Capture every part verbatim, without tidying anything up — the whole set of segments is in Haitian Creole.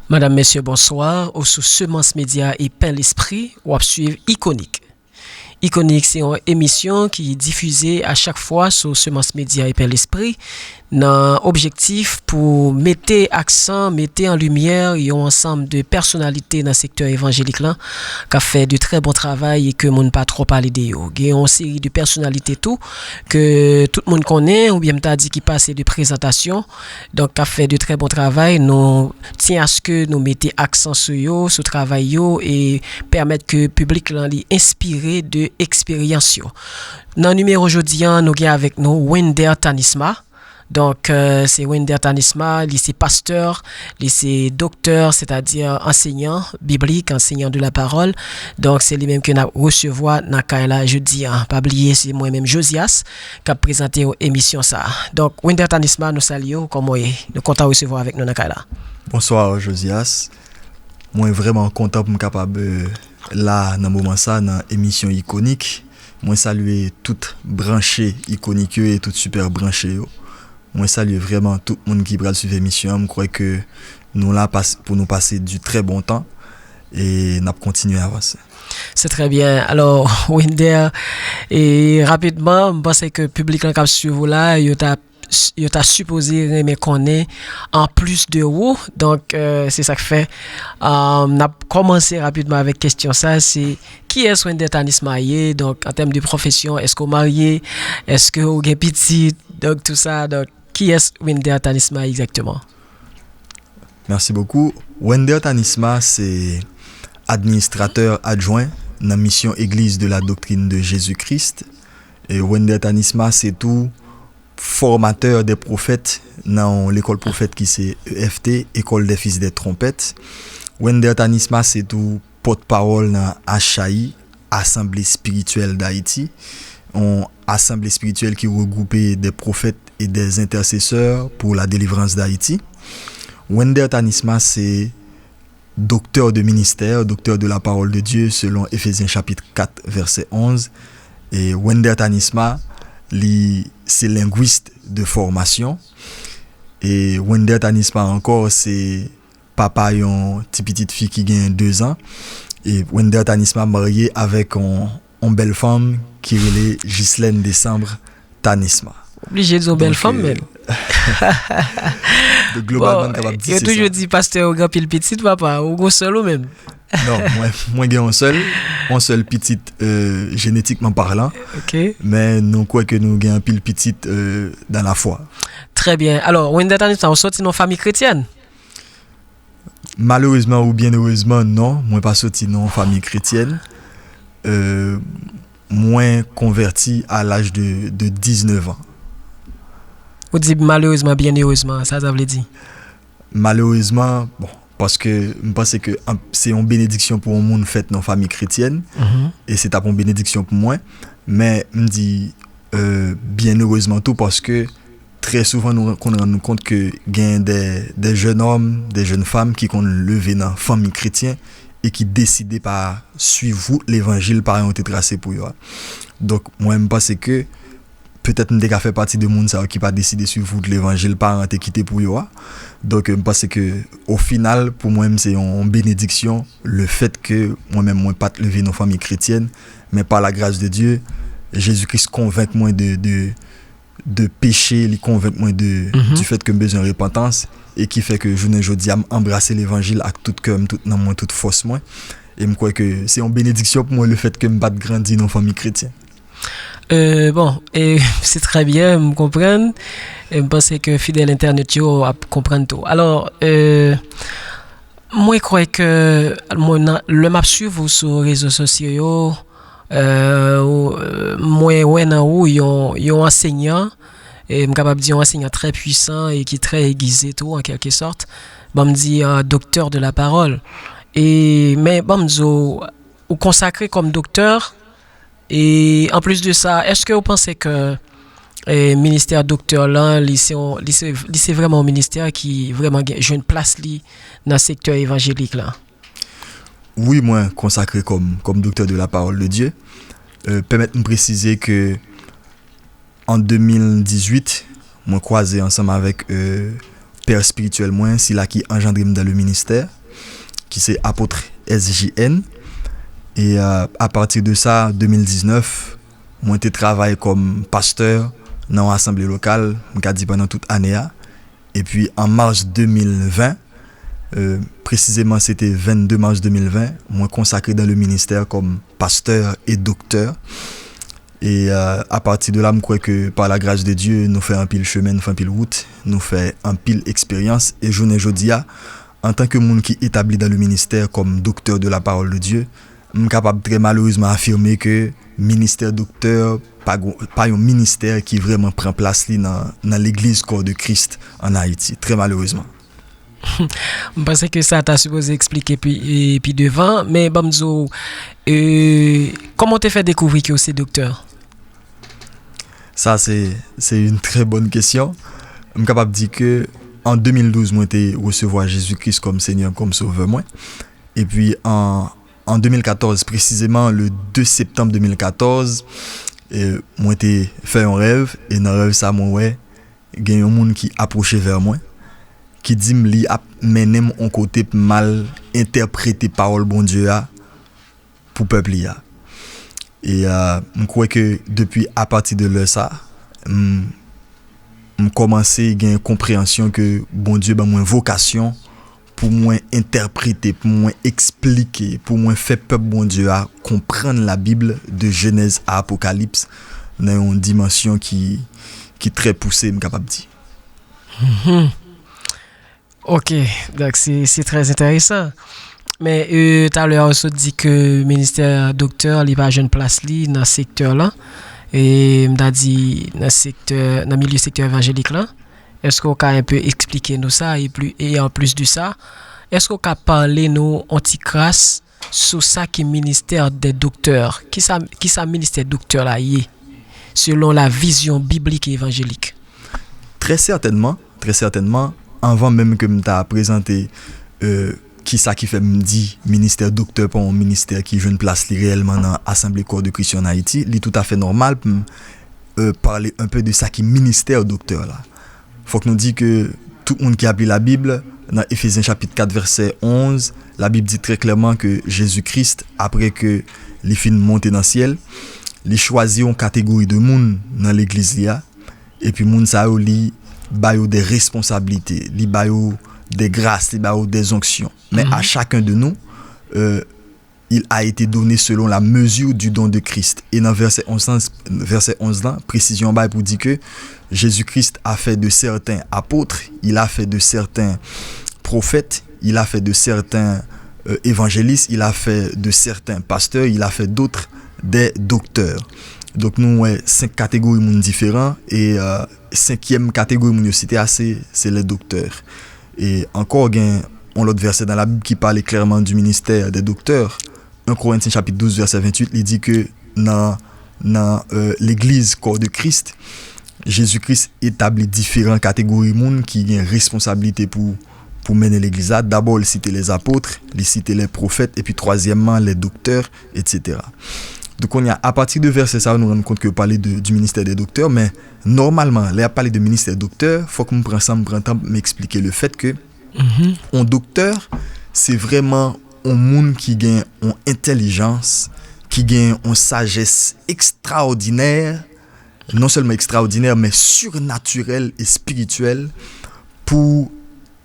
Madam, mesye, bonswa. Ou sou Semans Medya e Pen Lespri, w ap swiv Ikonik. Ikonik se yon emisyon ki difize a chak fwa sou Semans Medya e Pen Lespri, nan objektif pou mete aksan, mete an limyè yon ansanm de pèsonalite nan sektè evanjelik lan k ap fè de trè bon travay e ke moun pa twò pale de yo. Gen yon seri de pèsonalite tou ke tout moun konnen, oubyen m ta di ki pase de prezantasyon, donk k ap fè de trè bon travay. Nou tyen aske nou mete aksan sou yo, sou travay yo, e pèmèt ke piblik lan li enspire de eksperyans yo. Nan nimewo jodi a, nou gen avèk nou Wender Tanisma. Donk, euh, se Wender Tanisma, li se pastè, li se doktè, sètadi ansenyan biblik, ansenyan de la parole. Donk, se li menm ke n ap resevwa nan kay la jodi a. Pa bliye, se mwen menm Josias k ap prezante w emisyon sa a. Donk, Wender Tanisma, nou salye w, kòman w ye? Nou kontan resevwa w avèk nou nan kay la. Bonswa, Josias. Mwen vrèman kontan pou m kapab, euh, la nan moman sa, nan emisyon Ikonik. Mwen salye tout branche Ikonik yo e tout sipè branche yo. Mwen salye vrèman tout moun ki pral swiv emisyon an. M kwè ke nou la pas, pou nou pase du trè bon tan e n ap kontinye avanse. Se trè byen. Alò, Wender, e rapidman, m panse ke piblik lan k ap swiv ou la, yo ta yo ta sipoze renmen konnen anplis de ou. Donk, euh, se sa k fè, euh, n ap kòmanse rapidman avèk kesyon sa, se kiyès Wender Tanisma ye? Donk, an tèm de pwofesyon, èske w marye? Èske w gen pitit? Donk, tou sa. Donk, kiyès Wender Tanisma egzakteman? Merci beaucoup. Wender Tanisma se administratè adjwen nan Mission Église de la Doctrine de Jésus-Christ. E Wender Tanisma se tou fòmatè dè pwofèt nan yon lekòl pwofèt ki se E F T, École des Fils des Trompeurs. Wender Tanisma se tou pòtpawòl nan A C H A I, Assemblée Spirituelle d'Haïti, yon asanble espirityèl ki regwoupe des prophètes et des intercesseurs pour la délivrance d'Haïti. Wender Tanisma se doktè de ministè, doktè de la parole de Dieu selon Éphésiens chapitre quatre verset onze. E Wender Tanisma, li se lengwis de fòmasyon. E Wender Tanisma ankò se papa yon ti pitit fi ki gen de zan. E Wender Tanisma marye avèk yon, yon bèl fanm ki rele Ghislaine Décembre Tanisma. Oblije di yon bèl fanm, men. Donk, globalman, n kapab di se sa. Yo toujou di pastè yo gen anpil pitit, papa, ou gon sèl ou menm? Non, mwen, mwen gen yon sèl, yon sèl pitit, euh, génétiquement parlant. Ok. Men nou kwè ke nou gen anpil pitit, euh, dans la foi. Trè byen. Alò, Wender Tanisma, ou sòti nan yon fanmi kretyèn? Malerezman ou byen erezman, non, mwen pa soti nan yon fanmi kretyèn. Euh, mwen konvèti a laj de, de diznèf an. Ou di malerezman, byen erezman, sa sa vle di? Malerezman, bon, paske m panse ke an, se yon benediksyon pou yon moun fèt nan fanmi kretyèn, e se t ap yon benediksyon pou mwen. Men m di, euh, byen erezman tou, paske trè souvan nou konn rann nou kont ke gen de, de jèn òm, de jèn fanm ki konn leve nan fanmi kretyen e ki deside pa swiv wout levanjil paran yo te trase pou yo a. Donk, mwen, m panse ke petèt m te ka fè pati de moun sa yo ki pa deside swiv wout levanjil paran te kite pou yo a. Donk, m panse ke, o final, pou mwen, se yon benediksyon, le fèt ke mwen menm, mwen pa t leve nan fanmi kretyèn, men pa la gras de Dye, Jezi Kris konvenk mwen de, de, de peche, li konvenk mwen de, du fèt ke m bezwen repantans, e ki fè ke jounen jodi a, m anbrase levanjil ak tout kè m, tout nanm mwen, tout fòs mwen. E m kwè ke se yon benediksyon pou mwen le fèt ke m pa t grandi nan fanmi kretyen. Euh, bon, e, se trè byen, m konprann. E m panse ke fidèl entènot yo ap konprann tou. Alò, euh, mwen kwè ke mwen nan, lè m ap swiv ou sou rezo sosyo yo, euh, ou, euh, mwen wè nan ou yon, yon ansenyan, e m kapab di yon ansenyan trè pwisan e ki trè egize tou, an kèlke sòt. Ban m di, euh, doktè de la pawòl. E, men ban m di w, ou konsakre kòm doktè, e anplis de sa, èske ou panse ke, e, ministè doktè lan, li se yon, li se, li se vrèman yon ministè ki vrèman gen, jwenn plas li nan sektè evanjelik la? Wi, mwen konsakre kòm, kòm doktè de la parole de Dieu. Euh, pèmèt m presize ke an de mil dizuit, mwen kwaze ansanm avèk, euh, pè espirityèl mwen, sila ki anjandre m dan le ministè. ki se Apôtre S J N. E, euh, apati de sa, de mil diznèf, mwen te travay kòm pastè nan yon asanble lokal, m ka di pandan tout ane a. Epi, an mas de mil ven, euh, presizeman, se te vennde mas de mil ven, mwen konsakre dans le ministère comme pasteur et docteur. E, euh, apati de la, m kwè ke, par la grâce de Dieu, nou fè anpil chemen, nou fè anpil wout, nou fè anpil eksperyans. E jounen jodi a, antanke moun ki etabli dans le ministère comme docteur de la parole de Dieu, m kapab trè malerezman afime ke ministè doktè pa, pa yon ministè ki vrèman pran plas li nan, nan legliz Corps de Christ an Ayiti, trè malerezman. M panse ke sa ta sipoze eksplike pi, e, pi devan, men ban m di w, e, kòman w te fè dekouvri ke w se doktè? Sa, se, se yon trè bòn kesyon. M kapab di ke an de mil douz, mwen te resevwa Jezi Kris kòm Senyè, kòm Sovè mwen. Epi an, an de mil katòz, presizeman, le de septanm de mil katòz, e, mwen te fè yon rèv, e nan rèv sa, mwen wè gen yon moun ki apwoche vè mwen, ki di m li ap mennen m yon kote pou m al entèprete pawòl Bondye a pou pèp li a. E, euh, m kwè ke depi apati de lè sa, m, m kòmanse gen konpreyansyon ke Bondye ban mwen vokasyon pou mwen entèprete, pou mwen eksplike, pou mwen fè pèp Bondye a konprann Labib de Jenèz a Apokalips nan yon dimansyon ki, ki trè pouse, m kapab di. Ok, donk se, se trè enteresan. Men, e, talè a ou sot di ke ministè doktè, li pa jwenn plas li nan sektè lan. E, m ta di, nan sektè, nan milye sektè evanjelik lan. Èske w ka enpe eksplike nou sa? E pli, e an plis de sa, èske w ka pale nou on ti kras sou sa ki ministè dè doktè? Kisa, kisa ministè doktè la ye, selon la vizyon biblik e evanjelik? Trè sètènman, trè sètènman, anvan menm ke m ta prezante, euh, kisa ki fè m di ministè doktè pa yon ministè ki jwenn plas li reyèlman nan Asanble Kò de Kris yo an Ayiti, li toutafè nòmal pou m, euh, pale enpe de sa ki ministè doktè la. Fòk nou di ke tout moun ki ap li Labib, nan Efezyen chapit kat vèsè onz, Labib di trè klèman ke Jezi Kris, apre ke li fin monte nan syèl, li chwazi yon kategori de moun nan legliz li a, epi moun sa yo, li ba yo de responsablite, li ba yo de gras, li ba yo de zonksyon. Men a chacun de nous, euh, il a été donné selon la mesure du don de Christ. E nan vèsè onz lan, vèsè onz lan, presizyon bay pou di ke Jésus-Christ a fait de certains apôtres, il a fait de certains prophètes, il a fait de certains, euh, évangélistes, il a fait de certains pasteurs, il a fait d'autres des docteurs. Donk nou wè senk kategori moun diferan e, euh, senkyèm kategori moun yo site a se, se les docteurs. E ankò gen yon lòt vèsè nan Labib ki pale klèman du ministère des docteurs. En Korentyen chapit douz vèsè venntuit, li di ke nan, nan, euh, legliz kò de Kris, Jezi Kris etabli diferan kategori moun ki gen responsablite pou, pou mennen legliz la. Dabò, li site les apôtres, li site les prophètes, epi twazyèmman, les docteurs, et cetera. Donk, kounye a, apati de vèsè sa yo, nou rann kont ke yo pale de, du ministère des docteurs, men nòmalman, lè y ap pale de ministè doktè, fòk m pran san m pran tan pou m eksplike le fèt ke yon doktè, se vrèman yon moun ki gen yon entèlijans, ki gen yon sajès ekstraòdinè, non sèlman ekstraòdinè, men sirnatirèl e espirityèl, pou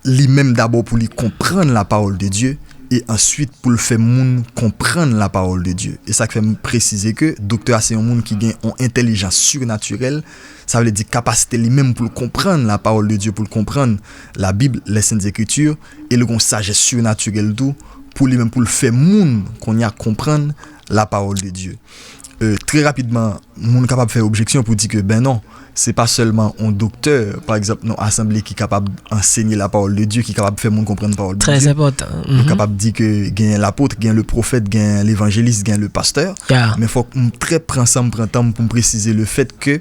li menm dabò, pou li konprann la parole de Dieu, e answit pou l fè moun konprann la parole de Dieu. E sa k fè m presize ke doktè a se yon moun ki gen yon entèlijans sirnatirèl, sa vle di kapasite li menm pou l konprann la parole de Dieu, pou l konprann Labib, les Saintes Écritures, e li gen yon sajès sirnatirèl tou, pou li menm pou l fè moun kounye a konprann la parole de Dieu. Euh, trè rapidman, moun kapab fè objeksyon pou di ke, ben non, se pa sèlman yon doktè, pa egzanp, nan asanble ki kapab ansenye la parole de Dieu, ki kapab fè moun konprann pawòl Bondye. Trè enpòtan. Yo kapab di ke gen lapot, gen le pwofèt, gen levanjelis, gen le pastè. Men fòk m trè pran san m pran tan m pou m presize le fèt ke,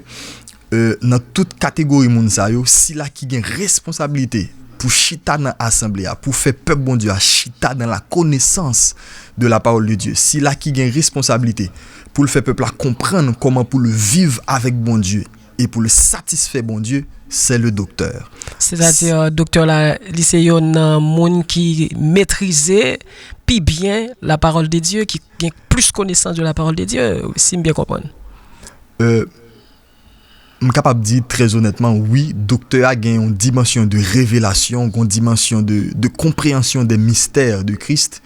euh, nan tout kategori moun sa yo, sila ki gen responsablite pou chita nan asanble a, pou fè pèp Bondye a chita dans la connaissance de la parole de Dieu, sila ki gen responsablite pou l fè pèp la konprann kòman pou l viv avèk Bondye, e pou l satisfè Bondye, c'est le docteur. Sètadi, doktè la, li se yonn nan moun ki metrize pi byen la parole de Dieu, ki gen plis konesans de la parole de Dieu, si m byen konprann. Euh, m kapab di trè onètman, wi, doktè a gen yon dimansyon de revelasyon, yon dimansyon de, de konpreyansyon de mistè de Kris,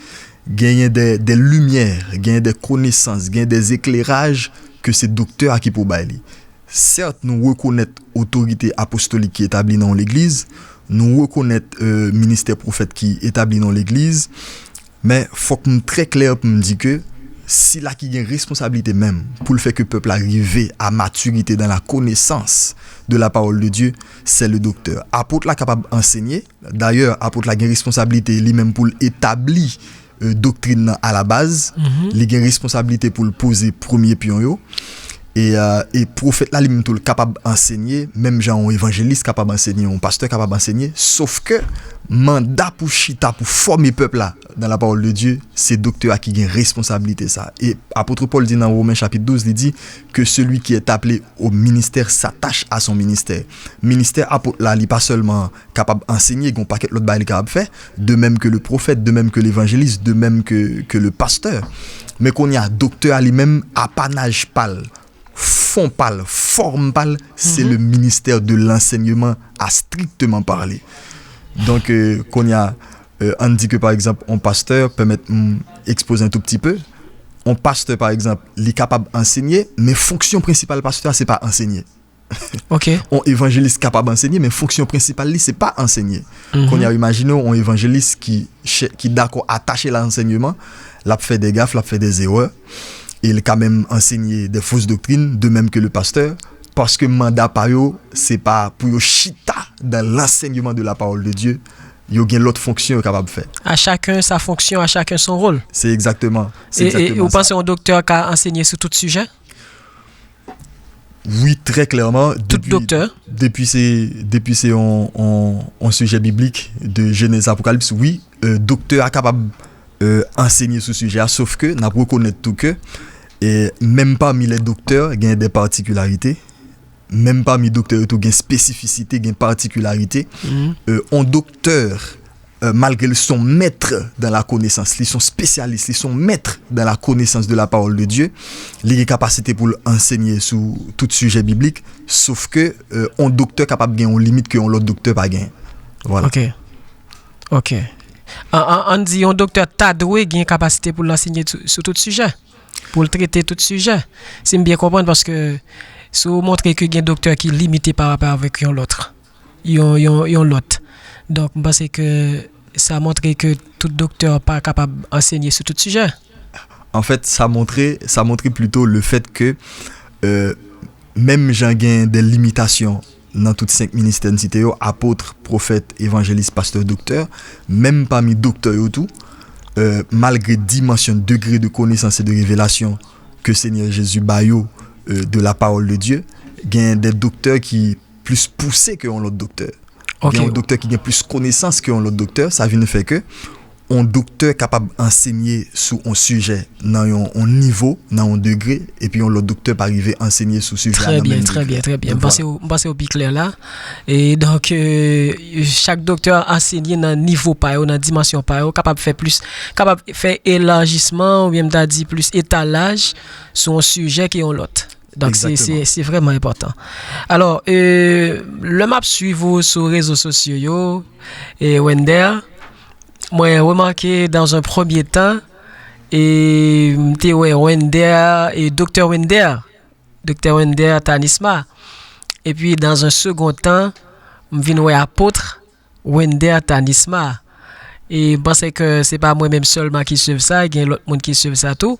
genyen de, de limyè, genyen de konesans, genyen de ekleraj ke se doktè a ki pou bay li. Sèt, nou rekonèt otorite apostolik ki etabli nan yon legliz, nou rekonèt euh, ministè pwofèt ki etabli nan yon legliz, men fòk m trè klè pou m di ke sila ki gen responsablite menm pou l fè ke pèp la rive a matirite dan la konesans de la parole de Dieu, c'est le docteur. Apot la kapab ansenye, dayè, apot la gen responsablite li menm pou l etabli euh, doktrin nan alabaz, li gen responsablite pou l poze premye pyon yo. E, euh, e pwofèt la li menm tou l kapab ansenye, menm jan yon evanjelis kapab ansenye, yon pastè kapab ansenye, sof ke manda pou chita pou fòme pèp la dans la parole de Dieu, se doktè a ki gen responsablite sa. E apot Pòl di nan Women chapit douz, li di que celui qui est appelé au ministère s'attache à son ministère. Ministè apot la, li pa sèlman kapab ansenye, gen yon pakèt lòt bagay li kapab fè, de même que le prophète, de même que l'évangéliste, de même que, que le pasteur. Men kounye a, doktè a li menm, apanaj pa l, fon pa l, fòm pa l, se le ministère de l'enseignement à strictement parler. Donk, euh, kounye a, euh, ann di ke pa egzanp, yon pastè, pèmèt m ekspoze yon tou pti pe, yon pastè, pa egzanp, li kapab ansenye, men fonksyon prensipal pastè a, se pa ansenye. Ok. Yon evanjelis kapab ansenye, men fonksyon prensipal li, se pa ansenye. Kounye a, imajine w yon evanjelis ki, chè- ki dakò atache l a ansèyman, l ap fè de gaf, l ap fè de zerè, e l ka menm ansenye de fos doktrin, de même que le pasteur, paske manda pa yo, se pa pou yo chita dans l'enseignement de la parole de Dieu, yo gen lòt fonksyon yo kapab fè. À chacun sa fonction, à chacun son rôle. Se egzakteman, se E, e egzakteman ou sa. Panse yon doktè ka ansenye sou tout sijè? Wi, trè klèman. Tout doktè? Depi se, depi se yon, yon, yon sijè biblik, de Jenèz Apokalips, wi, euh, doktè a kapab euh, ansenye sou sijè a, sof ke n ap rekonèt tou ke, e, menm pami lè doktè, gen de patikilarite, menm pami doktè yo tou, gen espesifisite, gen patikilarite. Euh, on doktè, euh, malgre li se yon mèt dan la konesans, li se yon espesyalis, li se yon mèt dan la konesans de la parole de Dieu, li gen kapasite pou l ansenye sou tout sijè biblik, sof ke, euh, on doktè kapab gen yon limit ke yon lòt doktè pa gen. Vwala. Ok. Ok. An, an, ann di yon doktè ta dwe gen kapasite pou l ansenye sou, sou tout sijè, pou l trete tout sijè. Si m byen konprann, paske si w montre ke gen doktè ki limite pa rapò avèk yon lòt, yon, yon, yon lòt. Donk, m panse ke sa montre ke tout doktè pa kapab ansenye sou tout sijè. Anfèt, sa montre, sa montre plito le fèt ke, euh, menm jan gen de limitasyon nan tout senk ministè n site yo, apot, pwofèt, evanjelis, pastè, doktè, menm pami doktè yo tou, euh, malgre dimansyon, degre de konesans e de revelasyon ke Senyè Jezi ba yo, euh, de la parole de Dieu, gen de doktè ki plis pouse ke yon lòt doktè. Ok. Gen yon doktè ki gen plis konesans ke yon lòt doktè, sa vin fè ke yon doktè kapab ansenye sou yon sijè nan yon, yon nivo, nan yon degre, epi yon lòt doktè pa rive ansenye sou sijè a Trè nan byen, menm trè degre. Byen, trè byen. M Donk, panse, vwala. M panse w pi klè la. E donk, euh, chak doktè ansenye nan nivo pa yo, nan dimansyon pa yo, kapab fè plis, kapab fè elajisman, oubyen m ta di plis etalaj sou yon sijè ke yon lòt. Donk, se, se, Egzakteman. Se vrèman enpòtan. Alò, euh, lè m ap swiv ou sou rezo sosyo yo, e Wender, mwen remake dans un premier temps, e m te wè Wender, e doktè Wender, doktè Wender Tanisma. Epi, dans un second temps, m vin wè apot Wender Tanisma. E m panse ke se pa mwen menm sèlman ki swiv sa, gen lòt moun ki swiv sa tou.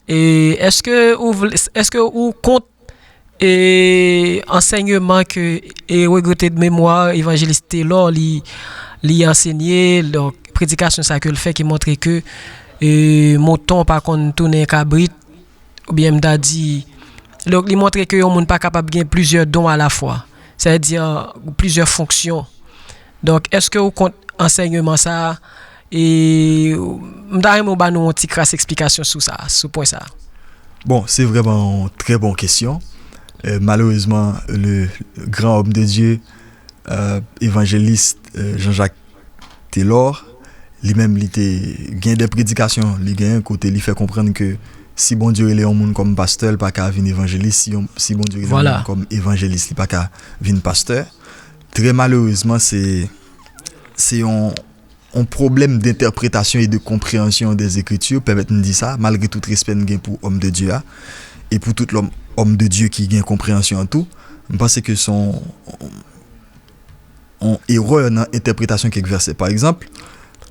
E èske ou vle, èske ou kont e ansèyman ke e regrete de memwa evanjelis Taylor li, li ansenye, donk predikasyon sa ke l fè ki montre ke e mouton pa konn tounen kabrit, oubyen m ta di, donk li montre ke yon moun pa kapab gen plizyè don alafwa, sètadi plizyè fonksyon. Donk, èske ou kont ansèyman sa a? E m ta renmen w ba nou yon ti kras eksplikasyon sou sa, sou pwen sa a. Bon, se vrèman yon trè bon kesyon. Euh, malheureusement, le grand homme de Dieu, euh, évangéliste, euh, Jean-Jacques Taylor, li menm, li te gen de predikasyon li gen kote li fè konprann ke si Bondye rele yon moun kòm pastè, li pa ka vin evanjelis. Si, yon, si Bondye rele yon moun kòm evanjelis, li pa ka vin pastè. Trè malerezman, se, se yon, yon pwoblèm dentèpretasyon e de konpreyansyon dè Ekriti, pèmèt m di sa, malgre tout respè n gen pou òm de Dye a, e pou tout lòm, òm de Dye ki gen konpreyansyon an tou. M panse ke se yon, yon erè nan entèpretasyon kèk vèsè. Pa egzanp,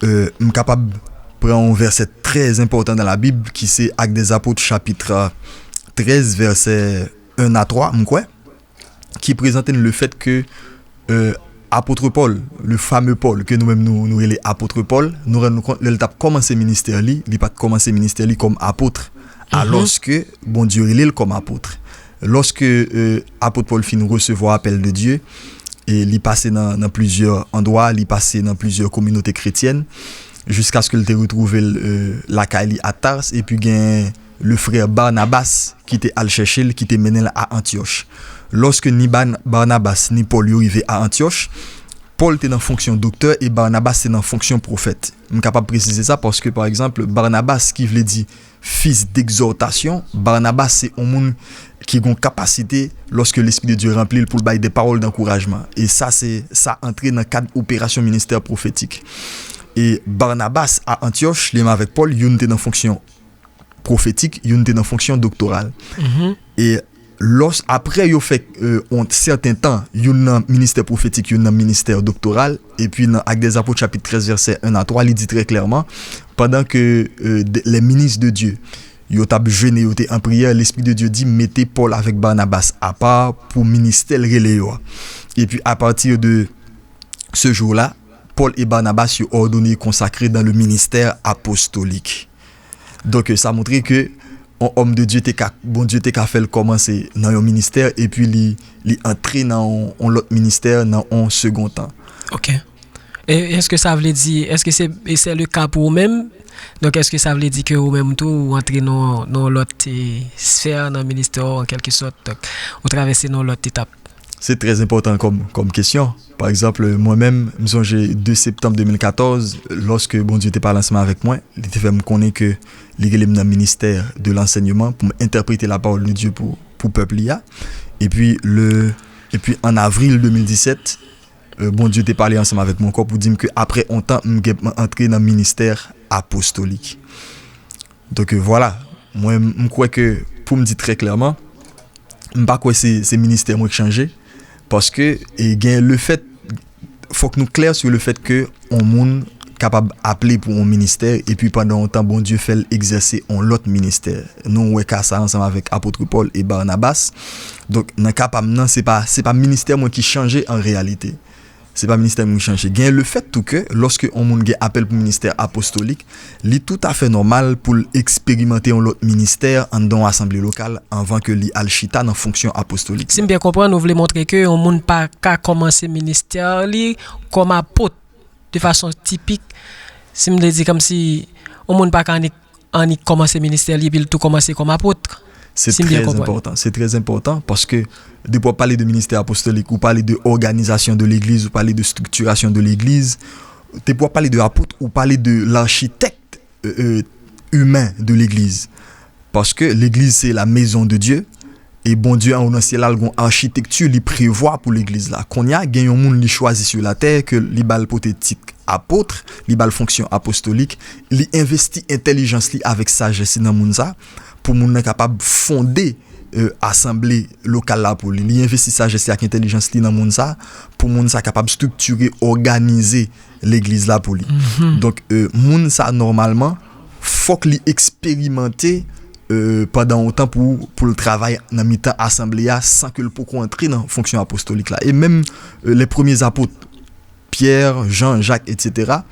euh, m kapab pran yon vèsè trè enpòtan nan Labib, ki se Actes des Apôtres, chapit trèz, vèsè en a twa, m kwè, ki prezante n le fèt ke, euh, apot Pòl, le fameux Paul, ke nou menm nou, nou rele apot Pòl, nou rann nou kont, lè l t ap kòmanse ministè li, li pa t kòmanse ministè li kòm apot, alòske Bondye rele l kòm apot. Lòske, euh, apot Pòl fin resevwa apèl de Dye, e li pase nan, nan plizyè andwa, li pase nan plizyè kominote kretyèn, jiskaske l te retwouve l, euh, lakay li a Tars, epi gen le frè Barnabas ki te al chèche l, ki te mennen l a Antyòch. Lòske ni Ban-, Barnabas ni Pòl yo rive a Antyòch, Pòl te nan fonksyon doktè e Barnabas te nan fonksyon pwofèt. M kapab presize sa paske, pa egzanp, Barnabas, ki vle di fils d'exhortation, Barnabas se yon moun ki gon kapasite, lòske Lespri de Dye ranpli l, pou l bay de pawòl d'ankourajman. E sa, se, sa antre nan kad operasyon ministè pwofetik. E Barnabas a Antyòch, li menm avèk Pòl, youn te nan fonksyon pwofetik, youn te nan fonksyon doktoral. E lòs, apre yo fè, euh, yon sèten tan, youn nan ministè pwofetik, youn nan ministè doktoral, epi nan Actes des Apôtres, chapit trèz, vèsè en a twa, li di trè klèman, pandan ke, euh, de, les ministres de Dieu, yo t ap jene, yo te an priyè, Lespri de Dye di, mete Pòl avèk Barnabas apa pou ministè l rele yo a. Epi, apati de ce jour-là, Pòl e Barnabas yo òdone, konsakre dans le ministère apostolique. Donk, sa montre ke yon òm de Dye te ka, Bondye te ka fè l kòmanse nan yon ministè, epi li, li antre nan yon, yon lòt ministè nan yon segon tan. Ok. E èske sa vle di, èske se, e se le ka pou ou menm? Donk, èske sa vle di ke ou menm tou, ou antre nan, nan yon lòt, e, sfè nan ministè ou, an kèlke sòt? Donk, ou travèse nan yon lòt etap. Se trè enpòtan kòm, kòm kesyon. Pa egzanp, mwen menm, m sonje de septanm de mil katòz, lòske Bondye te pale ansanm avèk mwen, li te fè m konnen ke li rele m nan ministè de lansèyman pou m entèprete la parole de Dieu pou, pou pèp li a. Epi, le, epi an avril de mil disèt, euh, Bondye te pale ansanm avèk mwen ankò pou di m ke apre yon tan, m gen, m antre nan ministè apostolik. Donk, euh, vwala, mwen, m kwè ke, pou m di trè klèman, m pa kwè se, se ministè mwen k chanje, paske, e, gen le fèt, fòk nou klè sou le fèt ke yon moun kapab aple pou yon ministè, epi pandan yon tan, Bondye fè l egzèse yon lòt ministè. Nou wè ka sa ansanm avèk apot Pòl e Barnabas. Donk, nan ka pa m nan, se pa, se pa ministè mwen ki chanje an reyalite. Se pa ministè moun ki chanje. Gen le fèt tou ke, lòske yon moun gen apèl pou ministè apostolik, li toutafè nòmal pou l eksperimante yon lòt ministè anndan yon asanble lokal anvan ke li al chita nan fonksyon apostolik. Si m byen konprann, ou vle montre ke yon moun pa ka kòmanse ministè li kòm apot de fason tipik. Si m vle di kòmsi yon moun pa ka annik annik kòmanse ministè li epi l tou kòmanse kòm apot. Se trè enpòtan, se trè enpòtan, paske depi w ap pale de ministè apostolik, ou pale de òganizasyon de legliz, ou pale de estriktirasyon de legliz, depi w ap pale de apot, ou pale de lachitèk, euh, euh, imen de legliz. Paske legliz se la maison de Dieu, e Bondye anwo nan syèl la, l gon achitekti li prevwa pou legliz la. Kounye a, gen yon moun li chwazi sou latè, ke li ba l pote tit apot, li ba l fonksyon apostolik, li envesti entèlijans li avèk sajès li nan moun sa, pou moun nan kapab fonde, euh, asanble lokal la pou li. Li envesti sajès li ak entèlijans li nan moun sa, pou moun sa kapab estriktire, òganize legliz la pou li. Donk, euh, moun sa, nòmalman, fòk li eksperimante, euh, pandan yon tan pou, pou l travay nan mitan asanble a san ke l poko antre nan fonksyon apostolik la. E menm, euh, les premiers apôtres, Pyè, Jan, Jak, etsetera,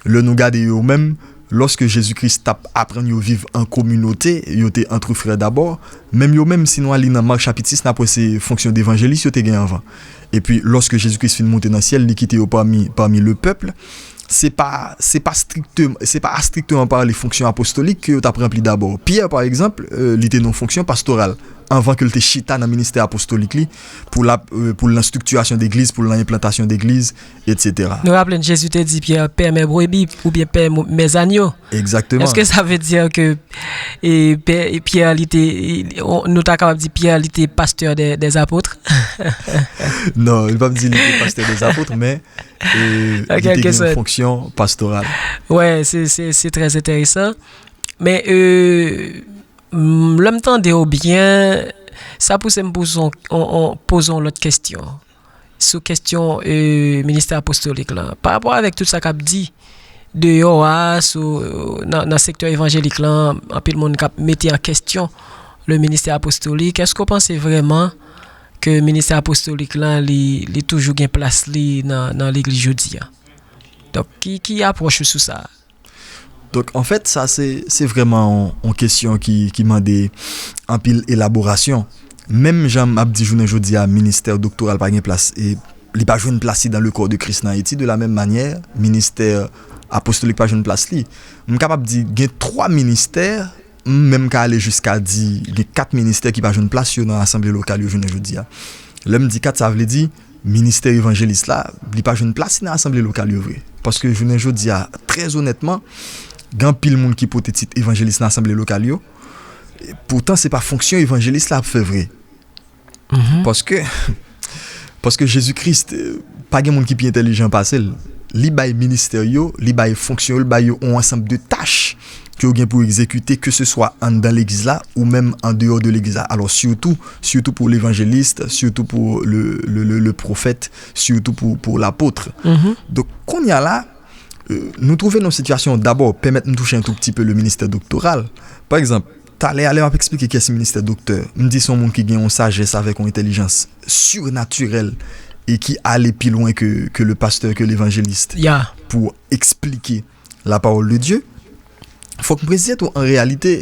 lè nou gade yo menm, lòske Jezi Kris t ap aprann yo viv an kominote, yo te entre frères d'abord, menm yo menm, si nou al li nan Mak chapit sis, n ap wè se fonksyon devanjelis yo te gen anvan. Epi, lòske Jezi Kris fin moute nan syèl, li kite yo pami, pami le pèp, se pa, se pa strikte-, se pa a strikteman pale fonksyon apostolik ke yo t ap ranpli dabò. Pyè, pa egzanp, euh, li te nan yon fonksyon pastoral. anvan ke l te chita nan ministè apostolik li, pou l ap, euh, pou l nan estriktirasyon degliz, pou l nan enplantasyon degliz, etsetera. Nou raple n, Jezi te di Pyè, pè mè brebi, oubyen pè mo- mè zanyo. Egzakteman. Èske sa vle di ke e, Pyè, Pyè, li te, e, on- nou ta kapab di Pyè, li te pastè dè, dè apot? Non, li p ap di li te pastè dè apot, men e, An li te kèlke gen yon sòt. Fonksyon pastoral. Wè, se, se, se trè enteresan. Men, e, m- lè m tande w byen, sa pouse m poze w on, on, poze w lòt kesyon. Sou kesyon, e, ministè apostolik la. Pa rapò avèk tout sa k ap di deyò a, sou, nan, nan sektè evanjelik la, anpil moun k ap mete an kesyon le ministè apostolik. Èske w panse vrèman ke ministè apostolik la, li, li toujou gen plas li nan, nan legliz jodi a? Donk, ki, ki apwòch ou sou sa? Donk, anfèt, sa se, se vrèman yon, yon kesyon ki, ki mande anpil elaborasyon. Menm jan m ap di jounen jodi a, ministè doktoral pa gen plas, e li pa jwenn plas li dans le corps de Christ nan Ayiti, de la menm manyè, ministè apostolik pa jwenn plas li. M kapab di gen twa ministè, m menm ka ale jiska di gen kat ministè ki pa jwenn plas yo nan asanble lokal yo jounen jodi a. Lè m di kat, sa vle di, ministè evanjelis la, li pa jwenn plas li nan asanble lokal yo vre. Paske jounen jodi a, trè onètman, gen anpil moun ki pote tit evanjelis nan asanble lokal yo. Poutan, se pa fonksyon evanjelis la ap fè vre. Paske, paske Jezi Kris, eh, pa gen moun ki pi entèlijan pase l. Li bay ministè yo, li bay fonksyon yo, li bay yo yon ansanm de tach ke yo gen pou egzekite, ke se swa anndan legliz la ou menm an deyò de legliz la. Alò, sitou, sitou pou levanjelis, sitou pou le, le, le, le pwofèt, sitou pou, pou lapot. Donk, kounye a la, euh, nou twouve nan yon sitiyasyon, dabò, pèmèt m touche yon tou pti pe le ministè doktoral. Pa egzanp, talè a, lè m ap eksplike kiyès ministè doktè, m di se yon moun ki gen yon sajès avèk yon entèlijans sirnatirèl e ki ale pi lwen ke, ke le pastè, ke levanjelis, Ya. Pou eksplike la parole de Dieu. Fòk m presize tou, an reyalite,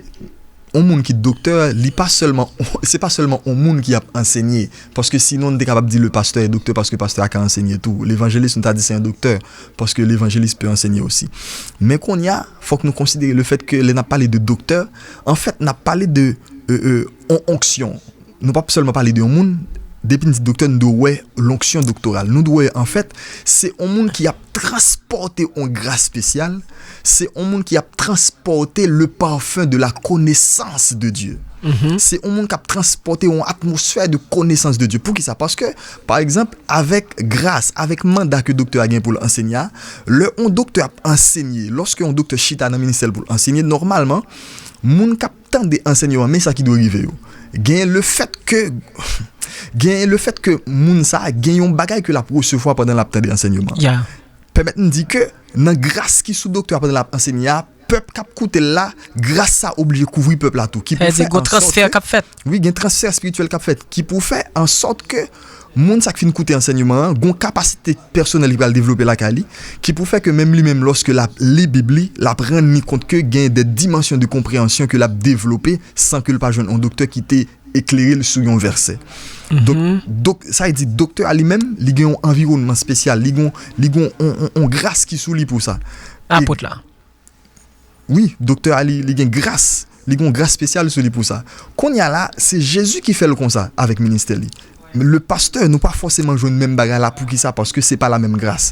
yon moun ki doktè, li pa sèlman, se pa sèlman yon moun ki ap ansenye. Paske sinon, n te kapab di le pastè e doktè paske pastè a ka ansenye tou. Levanjelis, nou ta di se yon doktè, paske levanjelis pe ansenye osi. Men kounye a, fòk nou konsidere le fèt ke lè n ap pale de doktè, anfèt, n ap pale de, euh, euh, yon onksyon. Nou p ap sèlman pale de yon moun, depi n di doktè, nou dwe wè lonksyon doktoral. Nou dwe wè, anfèt, se yon moun ki ap transpòte yon gras espesyal, se yon moun ki ap transpòte le parfum de la connaissance de Dieu. Se yon moun k ap transpòte yon atmosfè de connaissance de Dieu. Poukisa? Paske, pa egzanp, avèk gras, avèk manda ke doktè a gen pou l ansenye a, lè yon doktè ap ansenye, lòske yon doktè chita nan ministè l pou l ansenye, nòmalman, moun k ap tande ansèyman, men sa ki dwe rive yo. Gen le fèt ke, gen le fèt ke moun sa a gen yon bagay ke l ap resevwa pandan l ap tande ansèyman. Ya. Pèmèt m di ke nan gras ki sou doktè a pandan l ap ansenye a, pèp k ap koute l la, gras sa oblije kouvri pèp la tou. Ki pou Sa vle di fè gon an sòt transfè ke k ap fèt. Wi, gen transfè espirityèl k ap fèt. Ki pou fè an sòt ke moun sa k fin koute ansèyman an, gon kapasite pèsonèl li pral devlope lakay li, ki pou fè ke menm li menm, lòske l ap li Bib li, l ap rann li kont ke gen de dimansyon de konpreyansyon ke l ap devlope san ke l pa jwenn yon doktè ki te eklere l sou yon vèsè. Donk, donk, sa vle di, doktè a li menm, li gen yon anviwònman espesyal, li gen, li gen yon, yon, yon gras ki sou li pou sa. E Apot la. Wi, doktè a li, li gen gras. Li gen yon gras espesyal sou li pou sa. Kounye a la, se Jezi ki fè l konsa avèk ministè li. Le pastè, nou pa fòseman jwenn menm bagay la. Poukisa? Paske se pa la menm gras.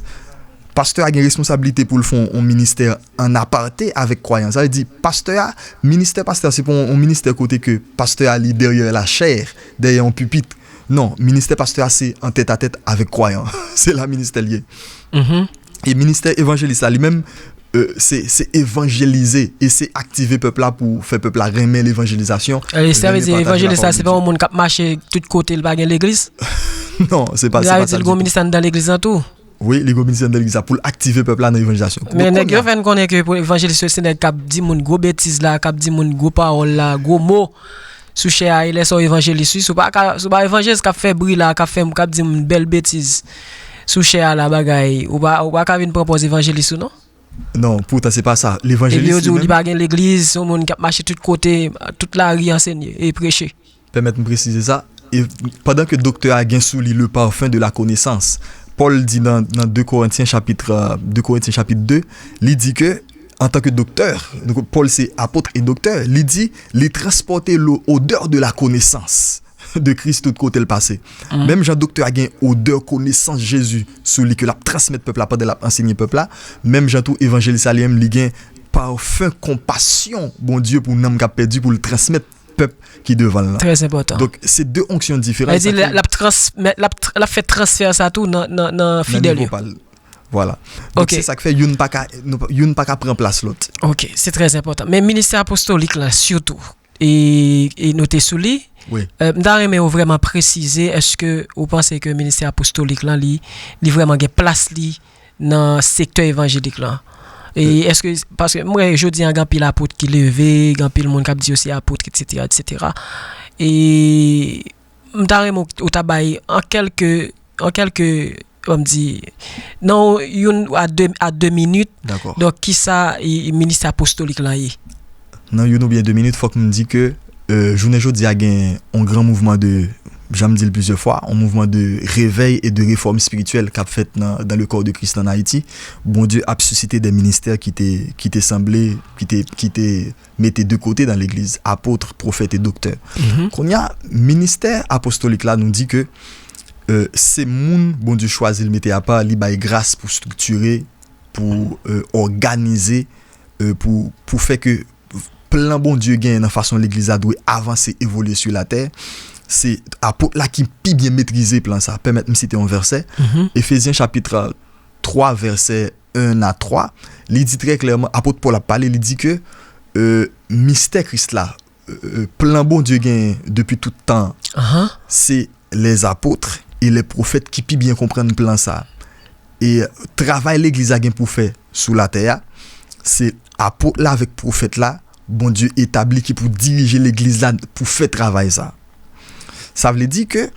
Pastè a gen responsablite pou l fè yon, yon ministè an apate avèk kwayan. Sa vle di, pastè a, ministè pastè a, se pa yon, yon ministè kote ke pastè a li dèyè la chè, dèyè yon pipit. Non, ministè pastè a se an tèt a tèt avèk kwayan. Se la ministè l ye. E ministè evanjelis la, li menm, euh, se, se evanjelize e se aktive pèp la pou fè pèp la renmen levanjelizasyon, E sa vle renmen di pataje evanjelis la, lapawòl se de pa Dye. Yon moun k ap mache tout kote, l pa gen legliz? Non, se pa, se Sa pa vle di sa l gen yon ditou. Ministè anndan legliz la tou? Wi, li gen yon ministè anndan legliz la pou l aktive pèp la nan evanjelizasyon. Men Donk, nèg kounye yo a, fè n konnen ke pou evanjelis yo, se nèg k ap di moun gwo betiz la, k ap di moun gwo pawòl la, gwo mo sou chè a, e lè sa w evanjelis, wi, si w pa ka, si w pa evanjelis k ap fè bri la, k ap fè, k ap di moun bèl betiz sou chè a la, bagay, ou pa, ou pa ka vin pran pòz evanjelis ou non. Non, poutan se pa sa. Epi Levanjelis yo di li w li menm, pa gen legliz, se yon moun k ap mache tout kote, tout lari ansenye e preche. Pèmèt m presize sa. E pandan ke doktè a gen sou li le parfum de la connaissance, Pòl di nan, nan de Korentyen chapit, euh, de Korentyen chapit de, li di ke antanke doktè, Pòl se apot e doktè, li di, li transpòte le odè de la konesans de Kris tout kote l pase. Menm jan doktè a gen odè konesans Jezi sou li ke l ap transmèt pèp la pandan l ap ansenye pèp la, menm jan tou evanjelis la li menm li gen pafen konpasyon Bondye pou nanm k ap pèdi pou l transmèt pèp ki devan l lan. Trè enpòtan. Donk, se de onksyon diferan. Sa di, l ap transmèt, l ap, l ap fè transfè sa tou nan, nan, nan fidèl yo. Vwala. Donk, se sa k fè youn pa ka, youn pa ka pran plas lòt. Ok, se trè enpòtan. Men ministè apostolik la, sitou, e, e nou te sou li, m ta renmen ou vrèman presize, èske ou panse ke ministè apostolik lan, li, li vrèman gen plas li nan sektè evanjelik lan? E èske, paske m wè jodi an, gen anpil apot ki leve, gen anpil moun k ap di yo se apot, etsetera, etsetera. E m ta renmen ou ta bay an kèlke, an kèlke, ban m di, nan youn a de, a de minit. Donk, kisa ministè apostolik lan ye? Nan youn oubyen de minit, fòk m di ke jounen jodi a gen yon gran mouvman de, jan m di l plizyè fwa, yon mouvman de revèy e de refòm espirityèl k ap fèt nan, dans le corps de Christ en Haïti. Bondye ap sisite de ministè ki te, ki te sanble, ki te, ki te mete de kote nan legliz, apot, pwofèt e doktè. Kounye a, ministè apostolik la, nou di ke se moun Bondye chwazi l mete apa, li bay gras pou estriktire, pou òganize, pou, pou fè ke plan Bondye genyen nan fason legliz la dwe avanse, evolye sou latè. Se apot la ki pi byen metrize plan sa. Pèmèt m site yon vèsè, Efezyen chapit twa, vèsè en a twa, li di trè klèman, apot Pòl ap pale, li di ke mistè Kris la, plan Bondye genyen depi tout tan, se les apôtres et les prophètes ki pi byen konprann plan sa. E travay legliz la gen pou fè sou latè a, se apot la avèk pwofèt la, Bondye etabli ki pou dirije legliz la pou fè travay sa. Sa vle di ke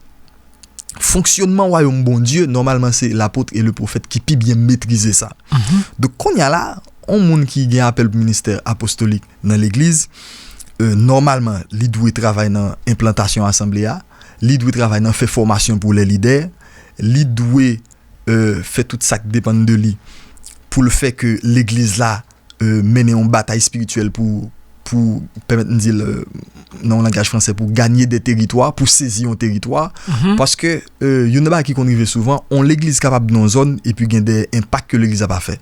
fonksyonman wayòm Bondye, nòmalman se lapot e le pwofèt ki pi byen metrize sa. Donk, kounye a la, yon moun ki gen apèl pou ministè apostolik nan legliz, nòmalman, li dwe travay nan enplantasyon asanble a, li dwe travay nan fè fòmasyon pou lè lidè, li dwe fè tout sa k depann de li pou l fè ke legliz la mennen yon batay espirityèl pou, pou pèmèt m di l nan yon langaj fransè, pou ganye de teritwa, pou sezi yon teritwa. Paske youn nan bagay ki konn rive souvan, yon legliz kapab nan yon zòn epi gen de enpak ke legliz la pa fè.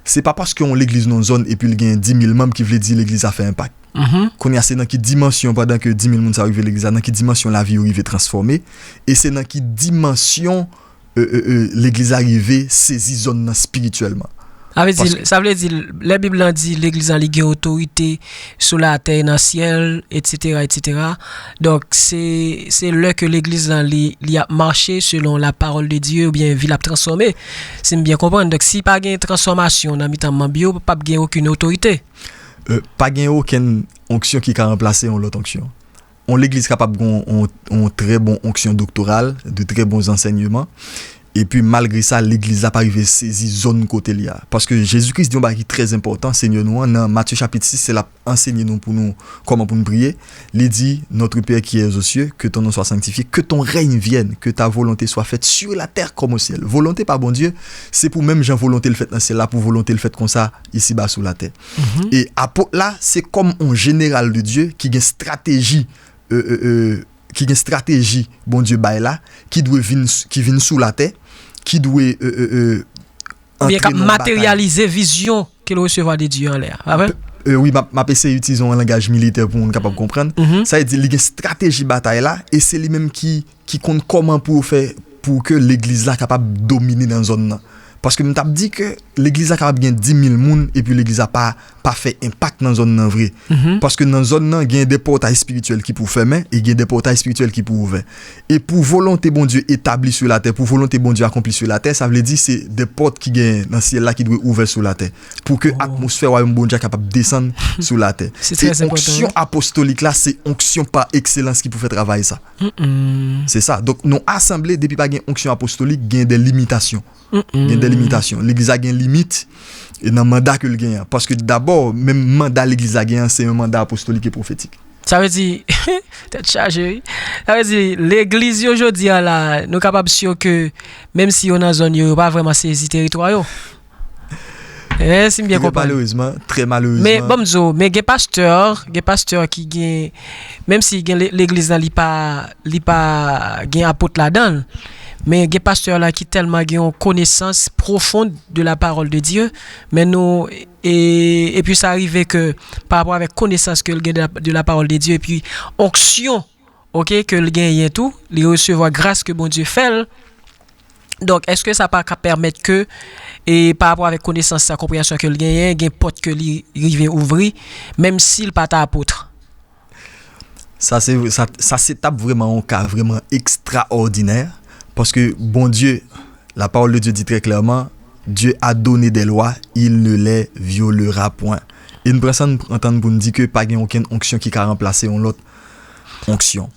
Se pa paske yon legliz nan yon zòn epi l gen dis mil manm ki vle di legliz la fè enpak. Kounye a, se nan ki dimansyon, pandan ke dis mil moun sa yo rive legliz la, nan ki dimansyon lavi yo rive transfòme, e se nan ki dimansyon legliz la rive sezi zòn nan espirityèlman. Sa vle di, sa vle di, lè Bib lan di legliz lan li gen otorite sou latè e nan syèl, etsetera, etsetera. Donk, se, se lè ke legliz lan li, li ap mache selon la parole de Dieu oubyen vi l ap transfòme. Si m byen konprann. Donk, si pa gen transfòmasyon nan mitan manm yo, p ap gen okenn otorite. Pa gen okenn onksyon ki ka ranplase yon lòt onksyon. Yon legliz kapab gen yon, yon, yon trè bon onksyon doktoral, de trè bon ansèyman, epi malgre sa, legliz la pa rive sezi zòn kote l ye a. Paske Jezi Kris di yon bagay ki trè enpòtan, Senyè nou an, nan Matye chapit sis, se l ap ansenye nou pou nou, kòman pou nou priye. Li di, Notre Père qui es aux cieux, que ton nom soit sanctifié, que ton règne vienne, que ta volonté soit faite sur la terre comme au ciel. Volonte pa Bondye, se pou menm jan volonte l fèt nan syèl la, pou volonte l fèt konsa, isiba sou latè. E apot la, se kòm yon jeneral de Dye ki gen estrateji, e, e, e, ki gen estrateji Bondye bay la, ki dwe vin, ki vin sou latè, ki dwe, e, e, e, antre nan batay. Oubyen k ap materyalize vizyon ke l resevwa de Dye anlè a. Pa vre? E, wi, m ap, m ap eseye itilize yon langaj militè pou moun kapab konprann. Sa vle di, li gen estrateji batay la, e se li menm ki, ki konn kòman pou yo fè pou ke legliz la kapab domine nan zòn nan. Paske m t ap di ke legliz la kapab gen dis mil moun, epi legliz la pa, pa fè enpak nan zòn nan vre. Paske nan zòn nan, gen de pòtay espirityèl ki pou fèmen, e gen de pòtay espirityèl ki pou ouvè. E pou volonte Bondye etabli sou latè, pou volonte Bondye akonpli sou latè, sa vle di se de pòt ki gen nan syèl la ki dwe ouvè sou latè. Pou ke atmosfè wayòm Bondye a kapab desann sou latè. Se trè enpòtan, wi. E onksyon apostolik la, se onksyon pa ekselans ki pou fè travay sa. Se sa. Donk, yon asanble, depi pa gen onksyon apostolik, gen de limitasyon. Gen de limitasyon. Legliz la gen limit, e nan manda ke l genyen. Paske dabò, menm manda legliz la genyen, se yon manda apostolik e pwofetik. Sa vle di, tèt chaje, wi. Sa vle di, legliz yo jodi a la, nou kapab si ke, menm si yo nan zòn yo, yo pa vrèman sezi teritwa yo. Eh, si m byen konprann. Trè malerezman, trè malerezman. Men, bon, m di w, men gen pastè, gen pastè ki gen, menm si gen le-, legliz la, li pa, li pa gen apot ladan l, men gen pastè la ki tèlman gen yon konesans pwofon de la parole de Dieu, men nou, e, epi sa rive ke, pa rapò avèk konesans ke l gen de la, de la parole de Dieu, epi onksyon, oke, ke l genyen tou, li resevwa gras ke Bondye fè l. Donk, èske sa pa ka pèmèt ke, e, pa rapò avèk konesans sa, konpreyansyon ke l genyen, gen pòt ke li rive ouvri, menm si l pa t apot? Sa se, sa, sa se t ap vrèman yon ka vrèman ekstraòdinè, paske Bondye, la parole de Dieu dit très clairement, Dieu a donné des lois, il ne les violera point. E n pran sa, n antann pou n di ke pa gen okenn onksyon ki ka ranplase yon lòt onksyon.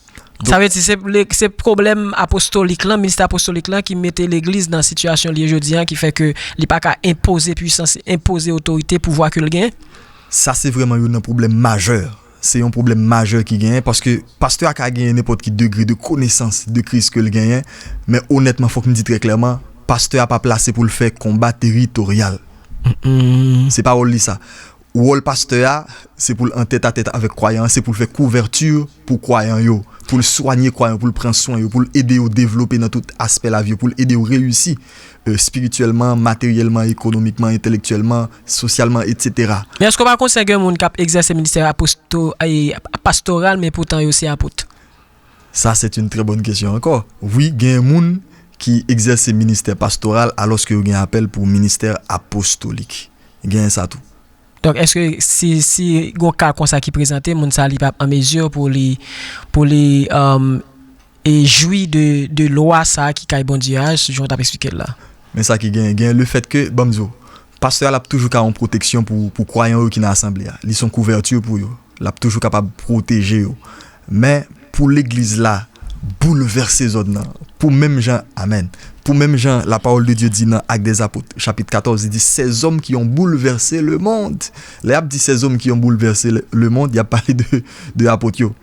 Sa vle di se, se pwoblèm apostolik lan, ministè apostolik lan ki mete legliz nan sitiyasyon li ye jodi a, ki fè ke li pa ka enpoze pwisans, enpoze otorite, pouvwa ke l genyen? Sa se vrèman youn nan pwoblèm majè. Se yon pwoblèm majè ki genyen, paske pastè a ka genyen nenpòt ki degre de konesans de Kris ke l genyen, men onètman, fòk n di trè klèman, pastè a pa plase pou l fè konba teritoryal. Se pa wòl li sa. Wòl pastè a, se pou l an tèt a tèt avèk kwayan an, se pou l fè kouvèti pou kwayan yo, pou l swanye kwayan, pou l pran swen yo, pou l ede yo devlope nan tout aspè lavi yo, pou l ede yo reyisi, e, espirityèlman, materyèlman, ekonomikman, entèlektyèlman, sosyalman, etsetera. Men èske w pa konsène gen moun k ap egzèse ministè aposto-, e, pastoral, men poutan yo se apot? Ça, c'est une très bonne question encore. Wi, gen moun ki egzèse ministè pastoral alòske yo gen apèl pou ministè apostolik. Gen sa tou. Donk, èske si, si gon ka konsa ki prezante, moun sa li p ap an mezi pou li, pou li, um, e jwi de, de lwa sa ki kay Bondye a, jan w t ap eksplike l la? Men sa ki gen, gen le fèt ke, ban m di w, pastè a l ap toujou ka yon pwoteksyon pou, pou kwayan yo ki nan asanble a. Li se yon kouvèti pou yo. L ap toujou kapab pwoteje yo. Men, pou legliz la boulvèse zòn nan, pou menm jan, amèn, pou menm jan la parole de Dieu di nan Actes des Apôtres, chapit katòz, li di, ces hommes qui ont bouleversé le monde. Lè y ap di ces hommes qui ont bouleversé le, le monde, y ap pale de, de apot yo.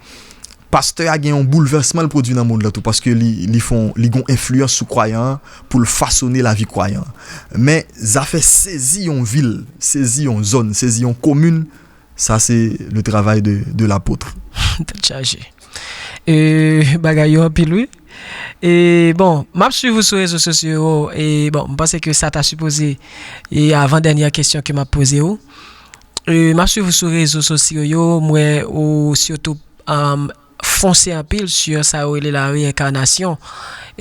Pastè a gen yon boulvèsman l pwodui nan mond lan tou, paske li, li fon, li gon enfliyans sou kwayan an pou l fasone lavi kwayan an. Men, zafè sezi yon vil, sezi yon zòn, sezi yon komin, sa se le travay de, de lapot. Tèt chaje. E, bagay yo anpil, wi. E, bon, m ap swiv ou sou rezo sosyo yo, e, bon, m panse ke sa ta sipoze, e, avan dènyè kesyon ke m ap poze ou. E, m ap swiv ou sou rezo sosyo yo, m wè ou sitou, um, fonse anpil sou sa yo rele la reyenkanasyon.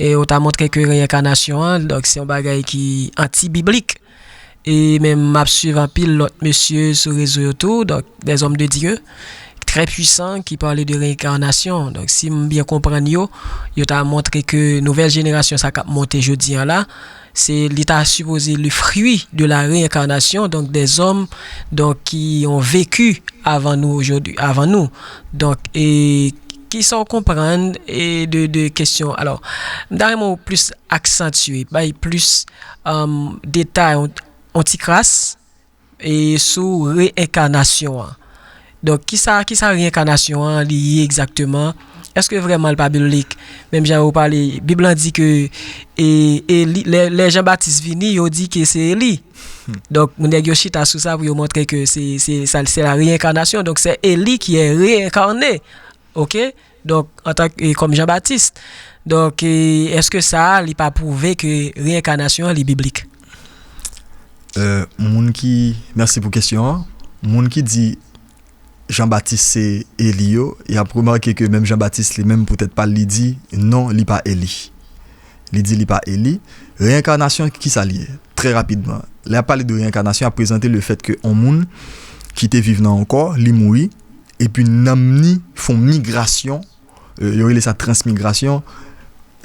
E ou ta montre ke reyenkanasyon an, donk, se yon bagay ki anti-biblik. E menm m ap swiv anpil lòt mesye sou rezo yo tou, donk, des hommes de Dieu, très puissants, ki pale de reyenkanasyon. Donk, si m byen konprann yo, yo ta montre ke nouvèl jenerasyon sa k ap monte jodi a la, se, li ta sipoze le fruit de la réincarnation, donc des hommes, donc, qui ont vécu avant nous aujourd'hui, avant nous. Donk, e kisa w konprann, e de, de kesyon, alò, m ta renmen w plis aksantye, bay plis, um, detay, on, on ti kras, e sou reyenkanasyon an. Donk, kisa, kisa reyenkanasyon an li ye egzakteman? Èske vrèman l pa biblik? Menm jan ou pale, Bib lan di ke, e, Eli, lè, lè Jan Batis vini, yo di ke se Eli. Donk, nèg yo chita sou sa pou yo montre ke se, se, sa, c'est la réincarnation. Donc, c'est Élie qui est réincarné. Oke? Donk, antan ke, e, kòm Jan Batis. Donk, e, èske sa a, li pa pwouve ke reyenkanasyon an, li biblik? E, moun ki, mèsi pou kesyon an. Moun ki di Jan Batis se Eli yo, y ap remake ke menm Jan Batis li menm, poutèt pa l, li di, non, li pa Eli. Li di li pa Eli. Reyenkanasyon, kisa l ye? Trè rapidman, lè y ap pale de reyenkanasyon, y ap prezante le fèt ke yon moun ki te viv nan yon kò, li mouri, epi nanm ni fè yon migrasyon, e, yo rele sa transmigrasyon,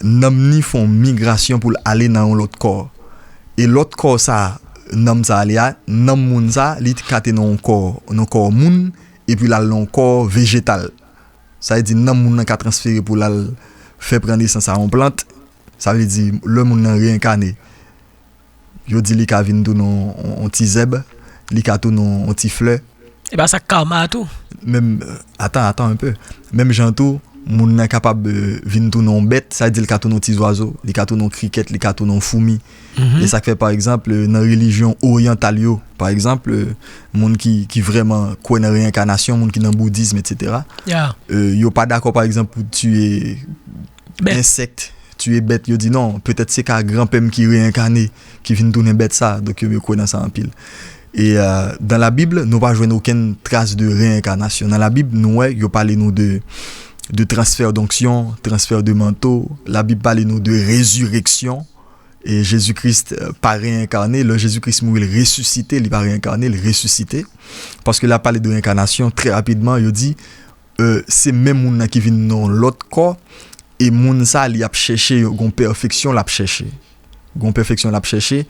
nanm ni fè yon migrasyon pou l ale nan yon lòt kò. E lòt kò sa, nanm sa ale a, nanm moun sa, li ka te nan yon kò, nan kò moun, epi l al nan yon kò vejetal. Sa vle di nanm moun nan ka transfere pou l al fè pran nesans a yon plant. Sa vle di lè moun nan reyenkane, yo di li ka vin tou nan yon, yon ti zèb, li ka tou nan yon ti flè. E pa sa k karma tou? Menm, attends, attends un peu. Menm jan tou, Moun nan kapab, euh, vin tounen yon bèt, sa vle di l ka tounen yon ti zwazo, li ka tounen yon krikèt, li ka tounen yon foumi. E sa k fè, pa egzanp, euh, nan relijyon oryantal yo, pa egzanp, euh, moun ki, ki vrèman kwè nan reyenkanasyon, moun ki nan boudizm, etsetera, euh, yo pa dakò, pa egzanp, pou tiye ensèk, tiye bèt, yo di non, petèt se ka granpè m ki reyenkane, ki vin tounen bèt sa, donk yo, yo kwè nan sa anpil. E, euh, dans la Bible, nou pa jwenn okenn tras de reyenkanasyon. Nan Labib, nou wè, yo pale nou de, de transfè donksyon, transfè de manto. Labib pale nou de rezireksyon. E Jezi Kris, euh, pa reyenkane. Lè Jezi Kris mouri, l resisite, li pa reyenkane, l resisite. Paske la pale de reyenkanasyon, trè rapidman, yo di, euh, se menm moun nan ki vin nan yon lòt kò, e moun sa, li ap chèche yon, yon pèfeksyon, l ap chèche. Yon pèfeksyon, l ap chèche,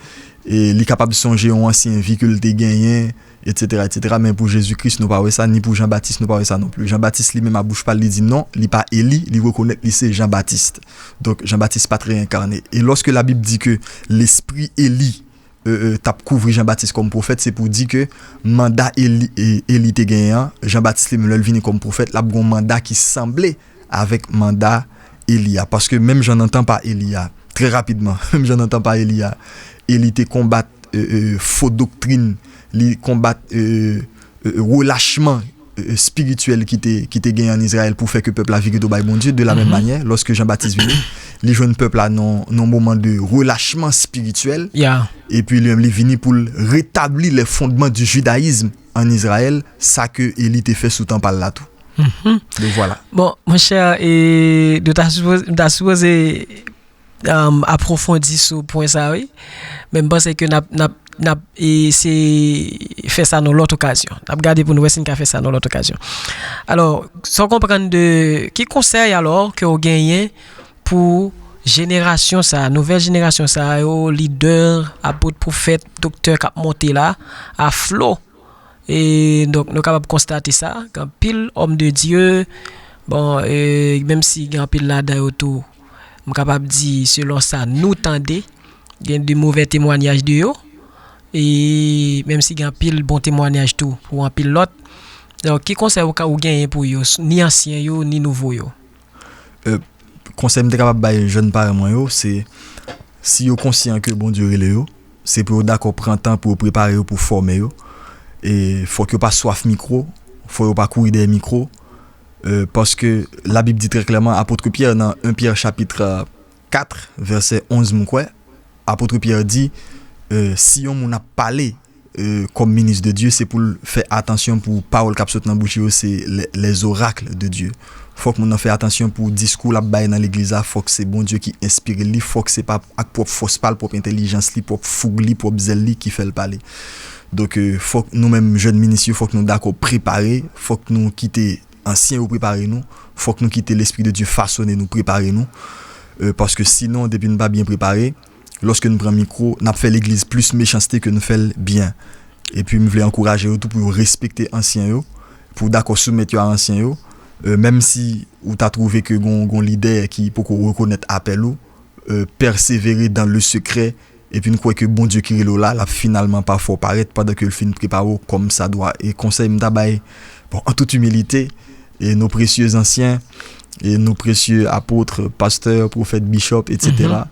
e li kapab sonje yon ansyen vi ke l te genyen, etsetera, etsetera. Men pou Jezi Kris, nou pa wè sa, ni pou Jan Batis, nou pa wè sa non pli. Jan Batis, li menm, a bouch pa l, li di non, li pa Eli, li rekonèt li se Jan Batis. Donk, Jan Batis pa t reyenkane. E lòske Labib di ke lespri Eli euh, euh, t ap kouvri Jan Batis kòm pwofèt, se pou di ke manda Eli, e, Eli te genyen an, Jan Batis li menm, lè l vini kòm pwofèt, l ap gen yon manda ki sanble avèk manda Eli a. Paske menm jan nan tan pa Eli a, trè rapidman, menm jan nan tan pa Eli a, Eli te konbat, euh, euh, fo doktrin, li konbat, euh, euh, relachman, euh, espirityèl ki te, ki te genyen ann Izrayèl pou fè ke pèp la vire do bay Bondye. De la menm manyè, lòske Jan Batis vini, li jwenn pèp la nan, nan moman de relachman espirityèl. Epi li menm, li vini pou l retabli les fondements du judaïsme ann Izrayèl, sa ke Eli te fè sou tan pa l la tou. Donk, vwala. Bon, monchè, e, nou ta sipoze, nou ta sipoze um, apwofondi sou pwen sa, wi. Men m panse ke n ap, n ap, n ap eseye fè sa nan lòt okazyon. N ap gade pou n wè si n ka fè sa nan lòt okazyon. Alò, sa w konprann de, ki konsèy alò ke w genyen pou jenerasyon sa, nouvèl jenerasyon sa yo, lidè, apot, pwofèt, doktè k ap monte la, a flo? E donk, nou kapab konstate sa, gen anpil òm de Dye, bon, e, menm si gen anpil ladan yo tou, m kapab di, selon sa nou tande, gen de movè temwanyaj de yo, e menm si gen anpil bon temwanyaj tou pou anpil lòt. Donk, ki konsèy ou ka, ou genyen pou yo, ni ansyen yo, ni nouvo yo? Euh, konsèy m te kapab bay jèn paran mwen yo, se si yo konsyan ke Bondye rele yo, se pou yo dakò pran tan pou yo prepare yo, pou fòme yo. E fòk yo pa swaf mikwo, fòk yo pa kouri dèyè mikwo. Euh, paske Labib di trè klèman, apot Pyè nan en Pyè chapit, euh, kat, vèsè onz, m kwè, apot Pyè di, euh, si yon moun ap pale, euh, kòm minis de Dye, se pou l fè atansyon pou pawòl k ap sot nan bouch yo, se les, les oracles de Dieu. Fòk moun nan fè atansyon pou diskou l ap bay nan legliz la, fòk se Bondye ki enspire l li, fòk se pa ak pwòp fòs pa l, pwòp entèlijans li, pwòp foug li, pwòp zèl li ki fè l pale. Donk, euh, fòk nou menm jèn minis yo, fòk nou dakò prepare, fòk nou kite ansyen yo prepare nou, fòk nou kite Lespri de Dye fasone nou, prepare nou. Euh, paske sinon, depi n pa byen prepare, lòske n pran mikwo, n ap fè legliz plis mechanste ke n fè l byen. Epi m vle ankouraje yo tou pou yo respekte ansyen yo, pou dakò soumèt yo a ansyen yo. Euh, menm si ou ta twouve ke gon, gon lidè ki poko rekonèt apèl ou, euh, pèsevere dans le secret, epi n kwè ke Bondye ki rele w la, l ap finalman pa fè w parèt pandan ke l fin prepare w kòm sa dwa. E konsèy m ta bay, bon, en toute humilité, et nos précieux anciens, et nos précieux apôtres, pasteurs, prophètes, bishops, etsetera.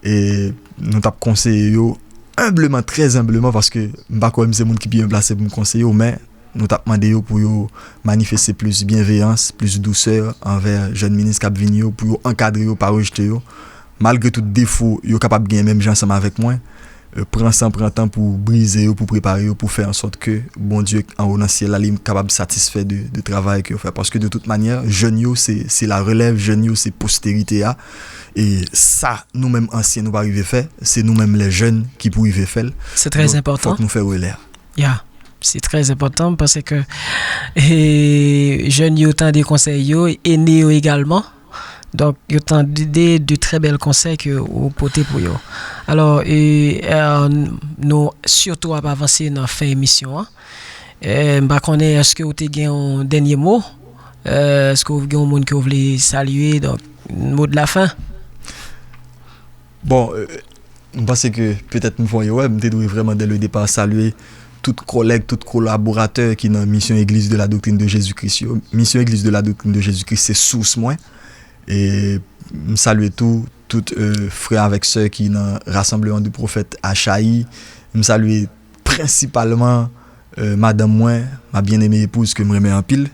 E nou t ap konseye yo enbleman, trè enbleman, paske m pa kwè m se moun ki pi byen plase pou m konseye yo, men nou t ap mande yo pou yo manifeste plis byenveyans, plis dousè anvè jèn minis k ap vini yo, pou yo ankadre yo, pa rejte yo. Malgre tout defo yo kapab genyen menm jan ansanm avèk mwen, euh, pran san, pran tan pou brize yo, pou prepare yo, pou fè an sòt ke Bondye anwo nan syèl la, li kapab satisfè de, de travay ke yo fè. Paske de tout manyè, jèn yo, se, se la relèv, jèn yo, se posterite a. E sa, nou menm ansyen, nou pa rive fè, se nou menm les jeunes ki pou rive fè l. Se trè enpòtan. Donk, fòk nou fè relè a. Ya, se trè enpòtan, m panse ke, e, jèn yo tande konsèy yo, ene yo egalman. Donk, yo tande de, de trè bèl konsèy ke ou pote pou yo. Alò, e, e, nou sitou ap avanse nan fen emisyon an. E, m pa konnen, èske ou te gen yon dènye mo? E, èske ou gen yon moun ke ou vle salye? Donk, mot de la fin. Bon, euh, m panse ke petèt m fè yon erè, m te dwe vrèman, dès le départ, salye tout kòlèg, tout kolaboratè ki nan Mission Église de la Doctrine de Jésus-Christ yo. Mission Église de la Doctrine de Jésus-Christ se sous mwen. E m salye tou tout euh, frè avèk sè ki nan Rassemblement de Prophètes Achaï. M salye prensipalman euh, madanm mwen, ma bien-aimée épouse ke m renmen anpil.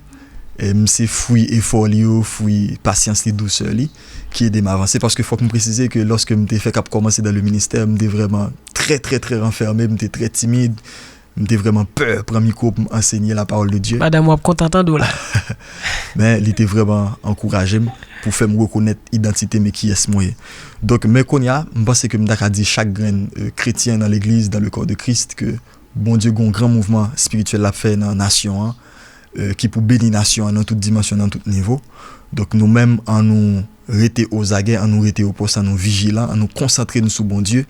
E m se fwi efò li yo, fwi pasyans li, dousè li, ki ede m avanse. Paske fòk m presize ke lòske m te fèk ap kòmanse dans le ministère, m te vrèman trè, trè, trè ranfèmen, m te trè timid, m te vrèman pè pran mikwo pou m ansenye la parole de Dieu. Madanm w ap kontan tande w la. Men li te vrèman ankouraje m pou fè m rekonèt idantite m e kiyès mwen ye. Donk, men kounye a, m panse ke m ta ka di chak grenn euh, kretyen nan legliz, dans le corps de Christ, ke Bondye gen yon gran mouvman espirityèl l ap fè nan nasyon an, euh, ki pou beni nasyon an nan tout dimansyon, nan tout nivo. Donk, nou menm, ann nou rete ozagè, ann nou rete o pòs, ann nou vijilan, ann nou konsantre nou sou Bondye,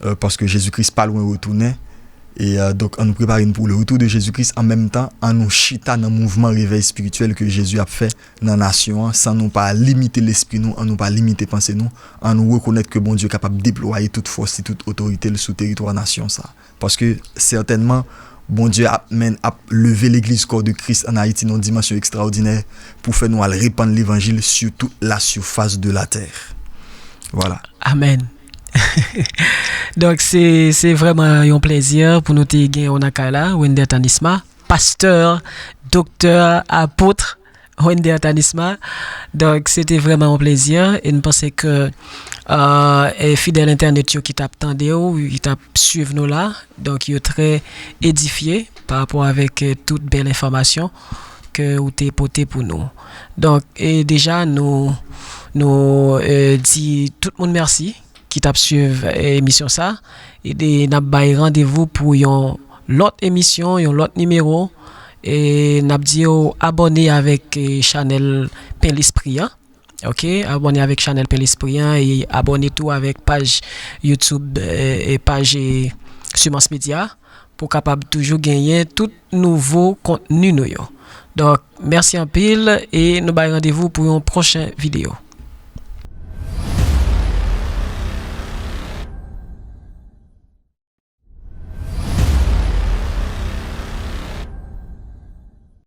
euh, paske Jezi Kris pa lwen retounen. E euh, donk, ann nou prepare nou pou le retour de Jésus-Christ. An menm tan, ann nou chita nan mouvman revèy espirityèl ke Jezi ap fè nan nasyon an, san nou pa limite lespri nou, ann nou pa limite panse nou, ann nou rekonèt ke Bondye kapab deplwaye tout fòs li, tout otorite l sou teritwa nasyon sa a. Paske sètènman, Bondye ap men ap leve legliz kò de Kris ann Ayiti nan yon dimansyon ekstraòdinè pou fè nou al repann levanjil sur toute la surface de la terre. Voilà. Amèn. Donk, se, se vrèman yon plèzi pou nou te gen w nan kay la, Wender Tanisma, pastè, doktè, apot Wender Tanisma. Donk, se te vrèman yon plèzi e n panse ke euh, e fidèl entènèt yo ki t ap tande w, ki t ap swiv nou la, donk, yo trè edifye pa rapò avèk euh, tout bèl enfòmasyon ke ou te pote pou nou. Donk, e deja, nou, nou euh, di tout moun mèsi ki t ap swiv eh, emisyon sa. E de, n ap bay randevou pou yon lòt emisyon, yon lòt nimewo. E n ap di yo abòne avèk eh, chanèl Pen Lespri an. Ok, abòne avèk chanèl Pen Lespri an e abòne tou avèk paj YouTube eh, e paj eh, Semence Media pou kapab toujou genyen tout nouvo kontni nou yo. Donk, mèsi anpil e nou bay randevou pou yon pwochen videyo.